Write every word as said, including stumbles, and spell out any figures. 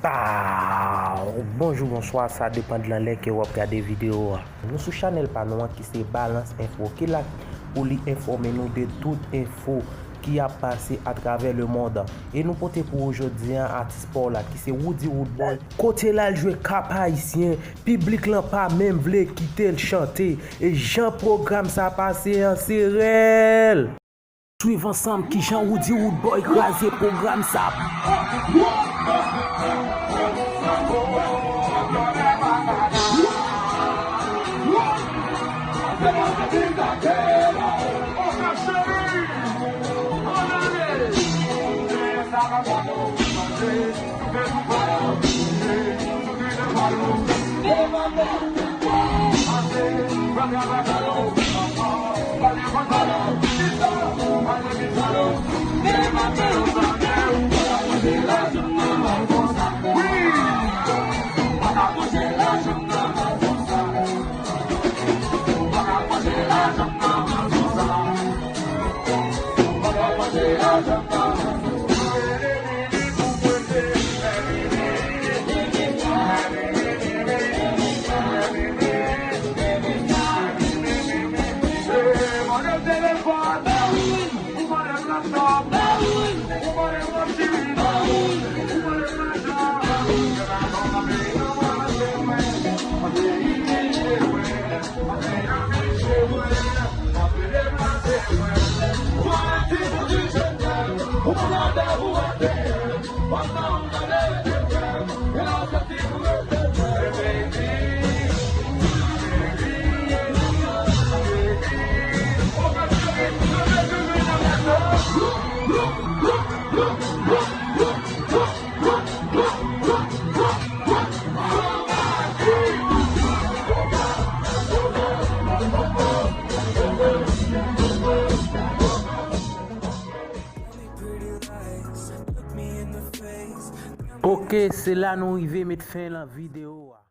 Pow! Bonjou, bonswa, sa depann de lè ke w ap gade videyo a. Nou sou chanèl pa nou an ki se Balans Enfo, ki la pou li enfòme nou de tout enfo ki ap pase atravè lemonn. E nou pote pou ou jodi a atis pa w la ki se Roody Roodboy. Kote l al jwe Kap Ayisyen, piblik lan pa menm vle kite l chante. E jan pwogram sa pase an se rèl. Swiv ansanm kijan Roody Roodboy kraze pwogram sa. Ok, se la nou rive met fen lan videyo a.